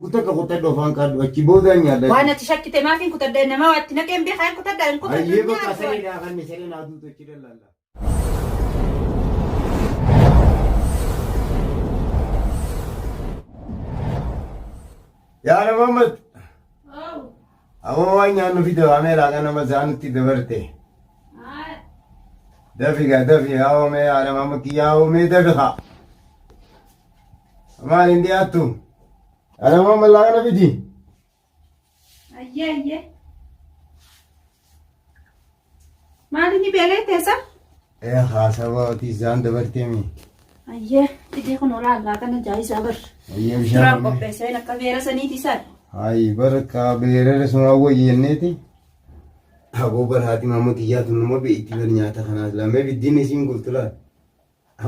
Kutakka kutadhu afaan kaadhu achi boodaan nyaadha. Waan ati shakkite maaf hin kutadha nama waa itti naqeen beekaa hin kutadha hin kutadhu Ayyee hin bakka nyaadhu. saree naa kanni saree naa duutu achi lallaalla. Yaa Muhammad. Aboo waan nyaannu fide waamee laaqa nama saanutti dabarte. Dafi gaa dafi yaa oomee yaa Muhammad yaa oomee dafi haa. Maal hin dhiyaattu? Yaa Muhammad laaqa na fidi. Ayyee ayyee. Maal inni beelee teessa? Ee haasawaa isaan dabartee mi? Ayyee fidee kun olaa laaqana jaayisaa bar. Ayyee Duraan bishaan. qopheesseen akka beera saniiti isaan. Hayi barka beerere sun hawwa jenneeti. Aboo bar haati maama kiyyaa tun numa beekti bar nyaata kanaas lamee biddiin isiin gultu laal.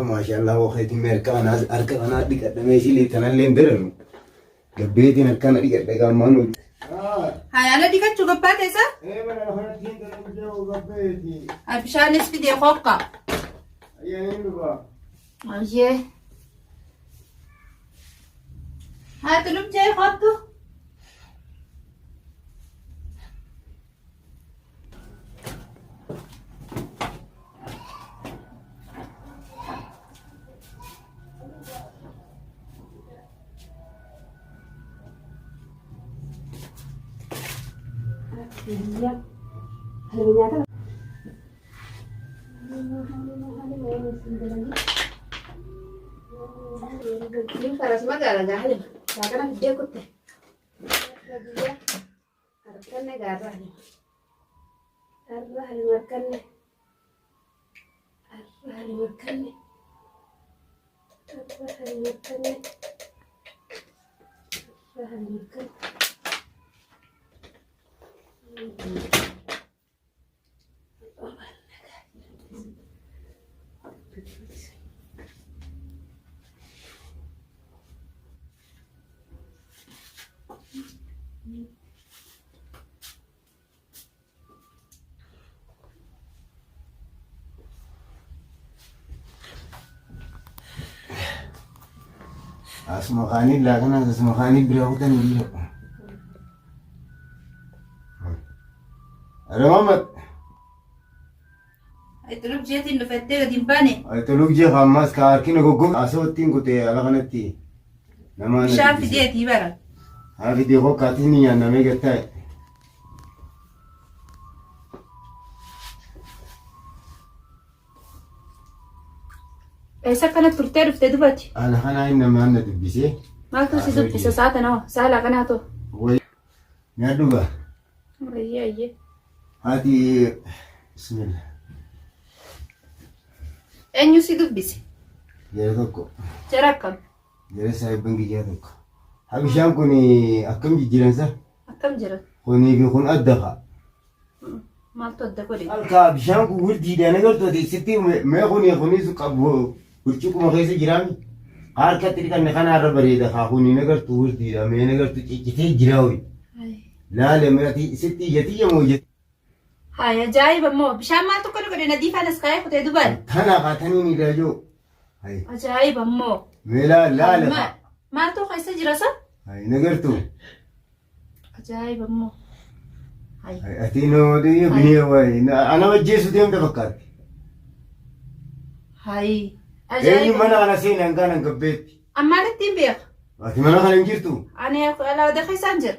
Maashaallah wakeetiin mee harka kanaas harka kanaa dhiqadhamee isilii tanallee hin dararu. Gabbeetiin harkana dhiqadhe gaammaan hojii. Hayaala dhiqachuu gabbaa teessa? Ee bara kanatti hin dararu jedhu gabbeeti. Bishaanis fidee kokka. Ayyee hin dhufa. Ayyee. Haati lubjee kottu. Faras magaalaa gaafalima. Saakana fiddee kutte. Harkanne gaarra halima. Har'a halima harkanne. Har'a halima harkanne. Har'a halima harkanne. Har'a halima harkanne. Asuma kaanii laaqanaas asuma kaanii biraa kutan dhiira. Are Muhammad. Itti lubjeetiin dhufettee gadi hin baane. Toluk jee ammas ka harkina goggog asoo ittiin kutee ala kanatti nama Bishaan fideetii bara. Haa fidee kokkaatis ni nyaannamee gattaa'e. Eessa akkana turtee dhufte dubati? Ala kanaa inni namaan na dubbisee. Maaltu si dubbisa sa'a tana hoo? Saala kanaa too. Wayi nyaadhu gaa. Ayyee ayyee. Haati bismillah. Eenyu si dubbise? Jara tokko. Jara akkam? Jara saahibban kiyyaa tokko. Ha bishaan kun akkam jijjiiransa? Akkam jiran? Kunii fi kun adda kaa. Maaltu adda godhe? Alkaa bishaan kun wirdiidhaan agartu ati sitti mee kuni kunis qabu burcuqquma keessa jiraami. Harkatti dhiqanne kanaarra bareeda kaa kuni nagartu wirdiidha mee nagartu ciccitee jiraa hoyi. Laale mee ati sitti ija tiyya moo ija. Hayi ajaa'iba immoo bishaan maaltu akkana godhe nadiifaan as kaa'ee kutee dubaan. Tana kaa taniin idaajoo. Hayi Ajaa'iba immoo. mee laale laale kaa. Maaltu keessa jira sa? Hayi nagartu. Ajaa'iba immoo. Hayi. Ati noo binee wayi ana wajjeessu deemta fakkaatti. Hayi. Eenyu Ajaa'iba. mana kana seene hangaan hangabbeetti. Ammaan ittiin beeka. Ati mana kana hin jirtu. Ani alaawada keessaan jira.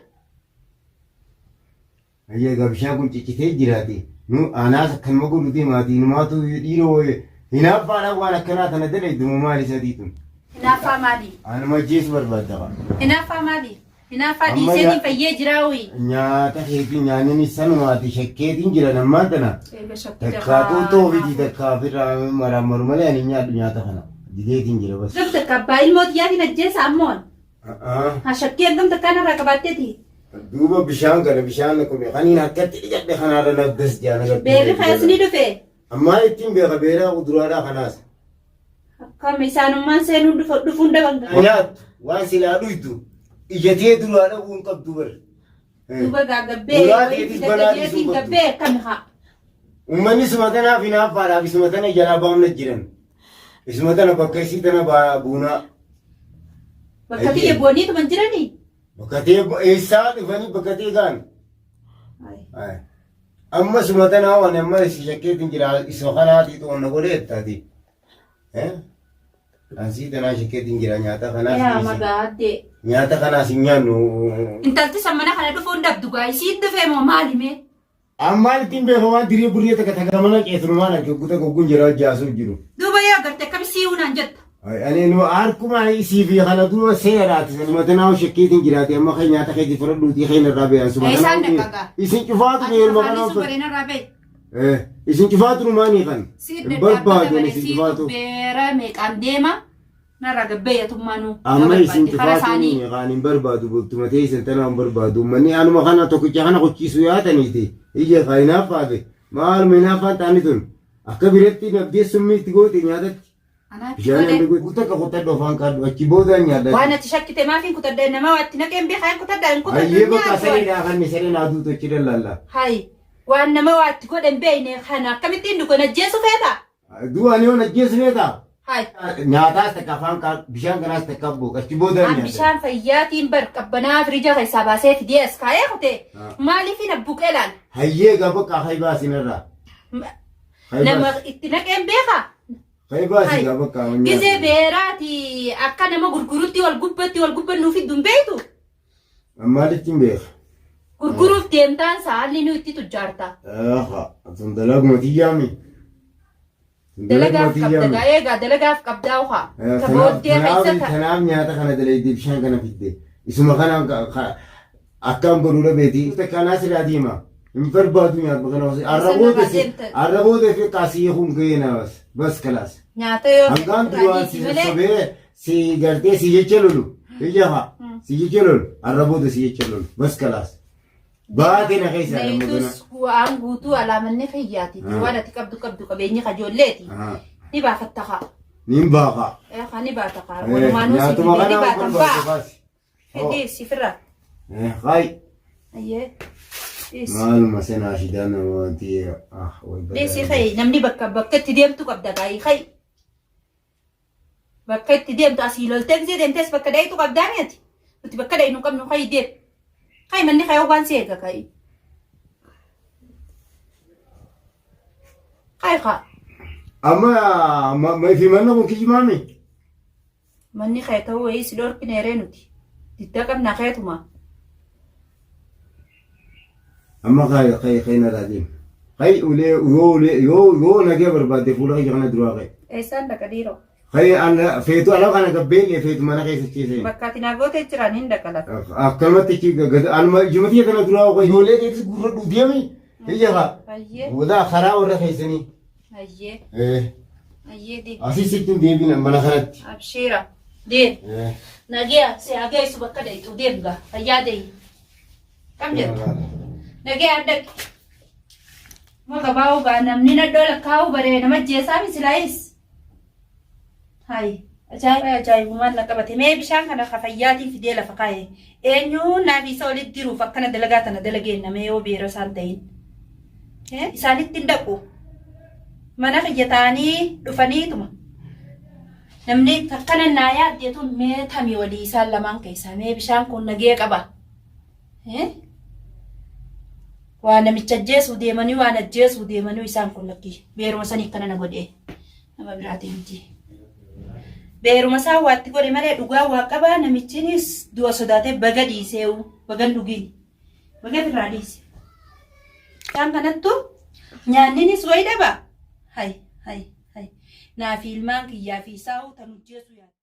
Ayyee egaa bishaan kun ciccitee jiraate. Nu anaas akkanuma godhu deemaati. Inumaatu dhiiroo hinaaffaadhaan waan akkanaa tana dalaydu moo maali sadii tun. Hinaaffaa maali? Anuma ajjeesu barbaadda qaba. Hinaaffaa maali? Hinaaffaa Amma dhiiseetiin fayyee jiraa wayii. Nyaata keetii nyaanni sanumaati shakkeetiin jiran ammaan tana. Eega shakkite Takkaa xuuxxoo ofiitii takkaa ofirraa maraamaru malee ani hin nyaadhu nyaata kana. Dideetiin jira bas. Gam takka abbaa ilmoo tiyyaatiin ajjeesa ammoon. Ha shakkii hangam takkaa narraa qabaatteeti. Duuba bishaan kana bishaan kun kaniin harkatti dhiqadhe kanaarra nabdas jaana gartuu. Beerri kees ni dhufe. Ammaa ittiin beeka beeraa kuduraadhaa kanaas. Akkam isaanummaan seenuun dhufa dhufuun dhaban. Nyaattu waan silaa dhuydu ijatee duraa dhabuu hin qabdu bar. Duuba gaa gabbee Duraa wayii keetis fidadhe balaa jeetiin dhiisuu qabdu. gabbee akkami haa. Uummanni suma tanaaf hinaaffaadhaaf isuma tana jalaa baafna jiran. Isuma tana bakka isii tana buunaa. Bakka tiyya bu'aniituma hin jiranii. Bakka eessaa dhufanii bakka ta'e kaan. Amma suma tanaa waan amma si shakkeetiin jira isuma kanaati xoonna godhee taati. Ansii tanaa shakkeetiin jira nyaata Yaa kanaas magaaddee. nyaata kanaas hin nyaannu. Intalti san mana kana dhufuu hin dhabdu gaa isiin dhufee moo maali mee? Ammaan ittiin beeka waan diree burree takka takka mana qeessu maal akka guuta gogguun jira hojjaasuuf jiru. Duuba yoo agarte akkami si'uu naan jetta. Ani nu harkuma isii fi kana dura seeraati sanuma tanaa shakkeetiin jiraate amma kan nyaata keetii fudhadhuutii kan irraa beekan suma Eessaan dhaqaqa? Isin cufaatu Ati beelma afaanii kana sun bareena irraa bahi. Isin cufaatu numaanii kan. Si Hin barbaadu isin si cufaatu. beera meeqaan deema narra gabbeeyyatummaa nu. Amma isin Karaa isaanii. cufaatu kan hin barbaadu bultuma ta'e isin tanaa hin barbaadu. Manni anuma kana tokkicha kana qochiisu yaataniiti. Ija kan hinaaffaafe maaluma hinaaffaan ta'ani tun akka biratti nabdee summii itti goote nyaatatti. Anaatti Bishaan godhe. inni guutuu akka kutadhu afaan kaadhu achi boodaan nyaadha. Waan ati shakkite maaf hin kutadda nama waatti naqeen beekaa hin kutadda hin kutaddu Ayyee hin bakka nyaatu. saree kan saree naa duutu achi dallalla. Hayi waan nama waatti godhe hin beekne kana akkamittiin dhugan ajjeesu feeta? Du'a ni on ajjeesu feeta. Hayi. Nyaataas takka afaan kaadhu bishaan kanaas takka abbo achi boodaan An nyaadha. bishaan fayyaatiin bar qabbanaa firiija keessaa baasee fidee as kaa'ee kute maaliif hin abbuqee laal? Hayyee gaa bakka hayi baasinarraa. Nama itti naqeen beekaa? Hayi baasi gaa bakka. Gizee beeraati akka nama gurgurutti wal gubbatti wal gubbannuuf idduun beektu Maalitti hin beeka? gurguruuf deemtaan sa'aalli nu itti tujjaarta. Aha, tun dalaguma tiyyaami. Dalagaaf qabda gaa eegaa dalagaaf qabdaa ukaa. Ta booddee keessa ta. Kanaaf nyaata kana dalaydee bishaan kana fidde. Isuma kanaan akkaan godhuudha beeti. Kanaa silaa deema. Hin barbaadu nyaata kana hoose. Arra booda fi qaasii kun ga'ee na bas. Bas kalaas. Nyaata yoo Hangaan duraan si sassaabee si gartee si jecha lolu. Ija haa. Si jecha lolu. Arra booda si jecha lolu. Bas kalaas. Baatee na keessa. Nayitus waan guutuu alaamanni kiyyaati. Waan ati qabdu qabdu qabeenyi kajoolleeti. Ni baafatta kaa. Niin baafa. Kaa ni baata kaa. Walumaanuu si Nyaatuma ni kana baatan barbaadu baa. baasi. Fedhii sifirra. Hayi. Ayyee. Dhiisi. Maaluma seenaa shidaan wanti ah way Dhiisi kai namni bakka bakka itti deemtu qabda gaa'ii kai. Bakka itti deemtu asii loltee gisee deemtees bakka dhayitu qabdaa miti. Nuti bakka dhayinu qabnu kai deem. Kai manni kai waan si eega kai. Kai kaa. Amma ma fi manna kun kijimaami. Manni kee ta'uu wayii si dhorkineeree nuti. Didda qabna keetuma. Amma kai kai kai na raadiin. Kai ulee yoo ulee yoo yoo nagee barbaadde fuula kiyya kana duraa kai. Eessaan dhaqa dhiiroo? Kai ana feetu ala kana gabbeellee feetu mana keessa ciisee. Bakka ati naa gootee jiran hin dhaqa lafa. Akkanumatti achi gad anuma ijuma tiyya kana duraa kai ijoollee keetis gurra dhuudeemi. Ija kaa. Ayyee. Wadaa karaa warra keessanii. Ayyee. Ayyee deem. Asii sitti hin deebiin mana kanatti. Abshiira. Deem. Nagee si hageessu bakka dhayitu deem gaa. Fayyaa deeyi. Kam jettu? Nagee addaqi. Maka baa'u gaa namni nadhoo lakkaa'u baree nama jeesaa misilaayis. Hayi. Ajaa'iba ajaa'ibumaan na qabate. Mee bishaan kana ka fayyaatiin fidee lafa kaa'e. Eenyu naaf isa olitti diruuf akkana dalagaa tana dalageen namee yoo beera isaan ta'in. Isaanitti hin dhaqu. Mana kiyya ta'anii dhufaniituma. Namni akkana naa yaadde tun mee tami walii isaan lamaan keessaa mee bishaan kun nagee qaba. Waa namicha ajjeesuu deemanii waan ajjeesuu deemanii isaan kun lakkii beeruma sanii akkana na godhee nama biraatii miti. Beeruma isaa waatti godhe malee dhugaa waa qabaa namichinis du'a sodaatee baga dhiiseewu bagan dhugiin baga irraa dhiise. Isaan kanattu nyaanninis wayi dhaba. Hay hay hay naafi ilmaan kiyyaa fi isaa'uu tan hojjeessu yaada.